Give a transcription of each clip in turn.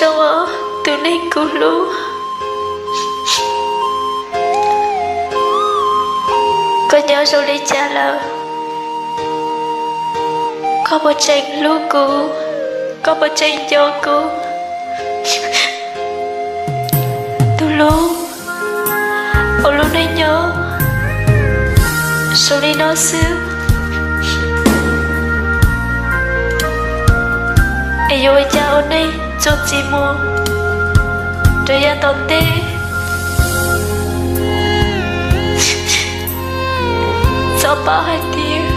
Zoo os, tus neeg kuv hlub, koj nyob zoo li cas lawm? Koj puas tseem hlub kuv? Koj puas tseem nco kuv? Tus hlub, ua lub neej nyob zoo li no xwb, es yuav ua cas ua neej txuas ntxiv mus rau yav tom ntej? Txhob paub hais tias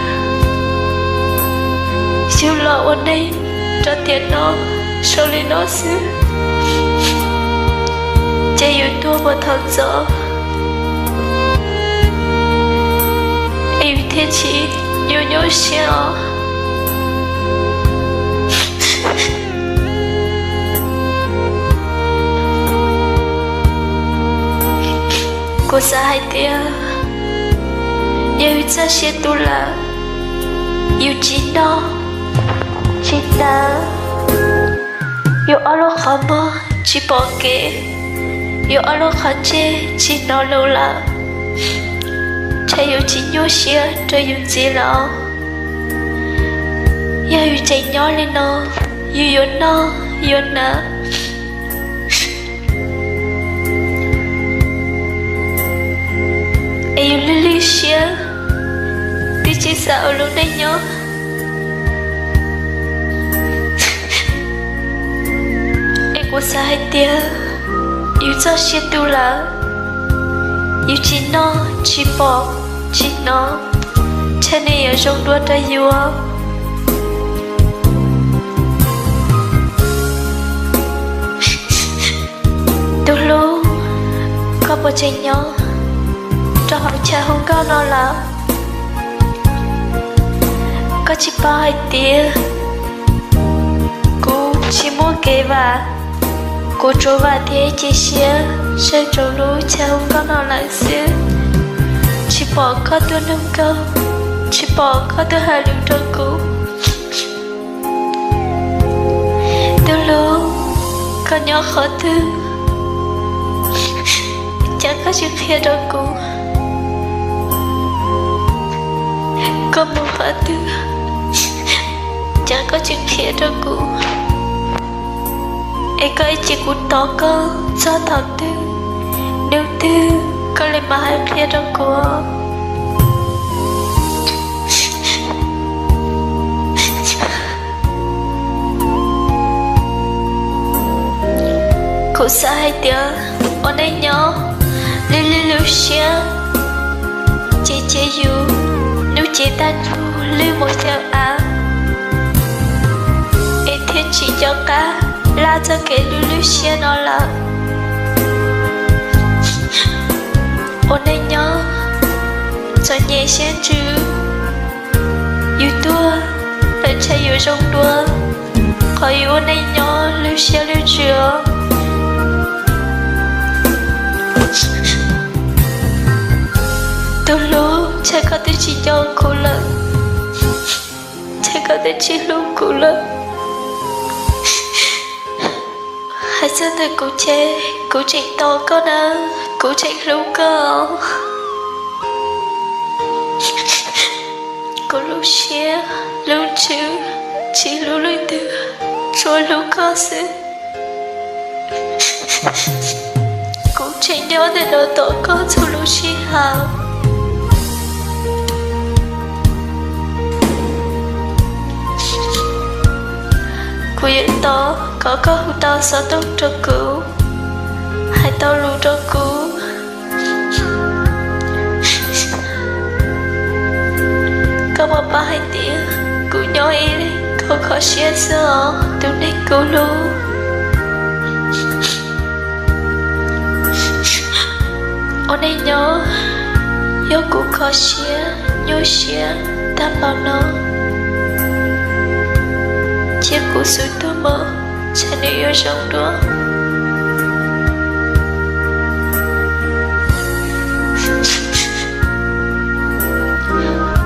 yus los ua neej rau tiam no zoo li no xwb, ces yus tuag puag thaum ntxov, es yus thiaj tsis nyuaj nyuaj siab os. Kuv xav hais tias yog yus txoj sia tu lawm, yus tsis noj tsis hnav, yus ob lub qhov muag tsis pom kev, yus ob lub qhov ntsej tsis hnov lus lawm, ntshe yus tsis nyuaj siab rau yus ntxiv lawm. Yog yus tseem nyob li no, yus yuav noj yuav hnav, es yus lwj lwj siab, twb tsis xav ua lub neej nyob. Es kuv xav hais tias yus txoj sia tu lawm, yus tsis noj tsis pom tsis hnov, ntshe nws yuav zoo dua rau yus. Tus hlub, koj puas tseem nyob rau hauv chav hu nkauj no lawm? Koj tsis paub hais tias kuv tsis muaj kev vam, kuv tsuas vam thiab cia siab saib rau lub chav hu nkauj no lawm xwb. Tsis pom koj tuaj nug nkauj, tsis pom koj tuaj hais lus rau kuv. Tus hlub, koj nyob qhov twg, cas koj tsis qhia rau kuv? Koj mus qhov twg, cas koj tsis qhia rau kuv? Es koj ib cia kuv tos koj txog thaum twg, hnub twg koj li mam hais qhia rau kuv. Kuv xav hais tias ua neej nyob lwj lwj lub siab, ces cia yus lub cev tag nrho lwj mus xyaw av, es thiaj tsis nco qab laj txoj kev lwj lub siab no lawm. Ua neej nyob txom nyem siab ntsws, yus tuag lawm ntshe yuav zoo dua qhov yus ua neej nyob lwj siab lwj ntsws os. Tus hlub, ntshe koj twb tsis nco kuv lawm, ntshe koj twb tsis hlub kuv lawm. Hais txog ntawm kuv ces kuv tseem tos koj na, kuv tseem hlub koj. Kuv lub siab lub ntsws tsis hlub leej twg, tsuas hlub koj xwb. Kuv tseem nyob ntawm no tos koj txhua lub sij hawm. Kuv yuav tos kom koj hu tau xov tooj rau kuv, hais tau lus rau kuv. Koj puas paub hais tias kuv nyob ib leeg kho kho siab xwb os, tus neeg kuv hlub. Ua neej nyob, yog kuv kho siab nyuaj siab tag npaum no, cia kuv xub tuag mus, ntshe nws yuav zoo dua.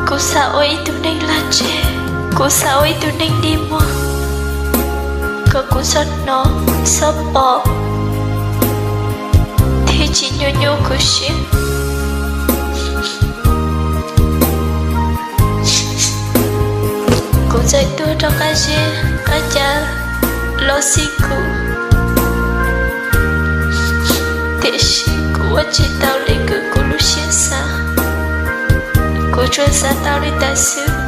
Kuv xav ua ib tug neeg lag ntseg, kuv xav ua ib tug neeg dig muag. uas kuv txhob hnov txhob pom thiab tsis nyuaj nyuaj kuv siab. Kuv txawm tuag rau qab zeb qab ca los xij kuv, tiam sis kuv ua tsis tau li kuv lub siab xav, kuv tsuas xav tau li ntawd xwb.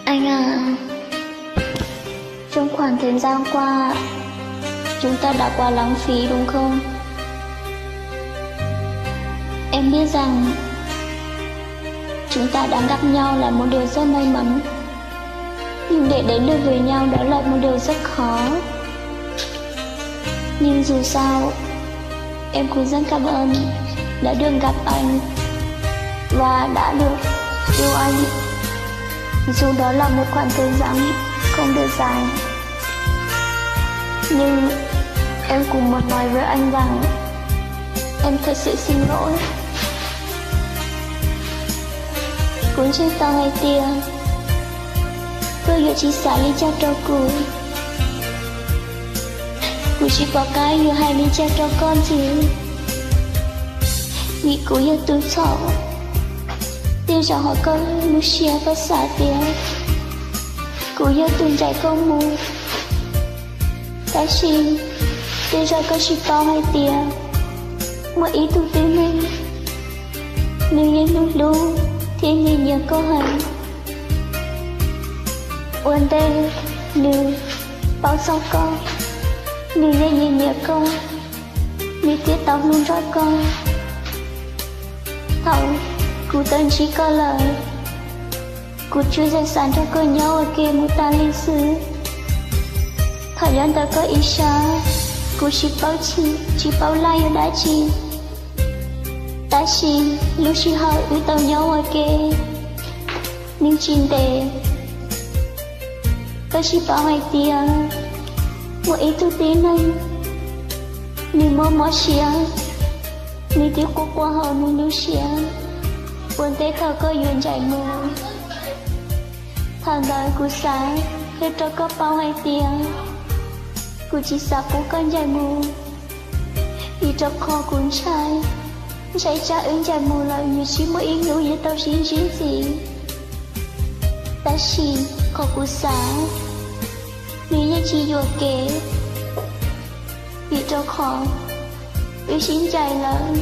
Anh à, trong khoảng thời gian qua, chúng ta đã quá lãng phí đúng không? Em biết rằng chúng ta đã gặp nhau là một điều rất may mắn, nhưng để đến được với nhau đó là một điều rất khó. Nhưng dù sao, em cũng rất cảm ơn đã được gặp anh và đã được yêu anh. Dù đó là một khoảng thời gian không được dài, nhưng em cũng muốn nói với anh rằng em thật sự xin lỗi. Kuv ntseeg tau hais tias koj yuav tsis xav li cas rau kuv. Kuv tsis pom qab yuav hais li cas rau koj ntxiv, vim kuv yog tus txhaum. Tej zaum hauv koj lub siab koj xav tias kuv yog tus ncaim koj mus, tab sis tej zaum koj tsis paub hais tias muaj ib tug tib neeg, nws yeej hlub hlub thiab nyiam nyiam koj heev. Ua ntej nws paub txog koj, nws yeej nyiam nyiam koj, nws thiaj tau hlub nrog koj. Thaum kuv tau ntsib koj lawm, kuv tsuas yog xav nrog koj nyob ua ke mus tas li xwb. Thaum nyob ntawm koj ib sab, kuv tsis paub txhij tsis paub laj yog dab tsi, tab sis lub sij hawm wb tau nyob ua ke nws tsis ntev. Koj tsis paub hais tias muaj ib tug tib neeg, nws mob mob siab, nws twb quaj quaj hauv nws lub siab, ua ntej thaum koj yuav ncaim mus. Thaum ntawd kuv xav qhia rau koj paub hais tias kuv tsis xav pub koj ncaim mus, vim rau qhov kuv ntshai, ntshai tsam wb ncaim mus lawm nws tsis muaj ib hnub yuav tau sib ntsib ntxiv. Tab sis qhov kuv xav, nws yeej tsis yuam kev, vim rau qhov wb sib ncaim lawm,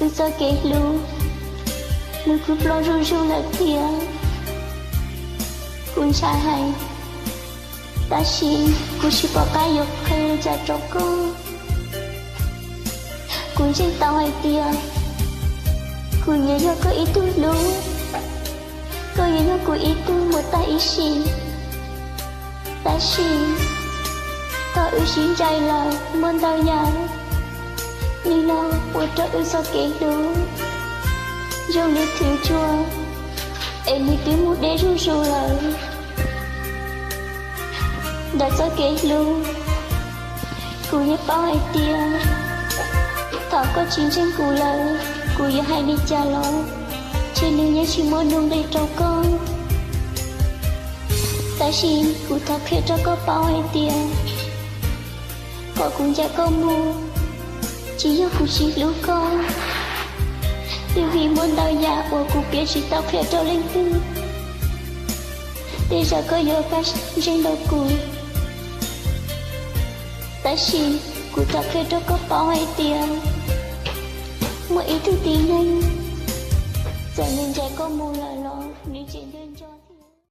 wb txoj kev hlub nws kuj ploj zuj zus lawm thiab. Kuv ntshai heev, tab sis kuv tsis pom qab yuav qhia li cas rau koj. Kuv ntseeg tau hais tias kuv yuav yog koj ib tug hlub, koj yuav yog kuv ib tug mus tag ib sim. Tab sis thaum wb sib ncaim lawm muaj ntau yam, nws los ua rau wb txoj kev hlub zoo li thwv tsua, es nws twb mus deb zuj zus lawm. Ntawm txoj kev hlub, kuv yeej paub hais tias thaum koj tsis ntseeg kuv lawm, kuv yuav hais li cas los ntshe nws yeej tsis muaj nuj nqis rau koj. Tab sis kuv thov qhia rau koj paub hais tias qhov kuv ncaim koj mus, tsis yog kuv tsis hlub koj, twb vim muaj ntau yam uas kuv piav tsis tau qhia rau leej twg. Tej zaum koj yuav kaj ntseeg ntau kuv, tab sis kuv thov qhia rau koj paub hais tias muaj ib tug tib neeg, txawm nws ncaim koj mus lawm los nws tseem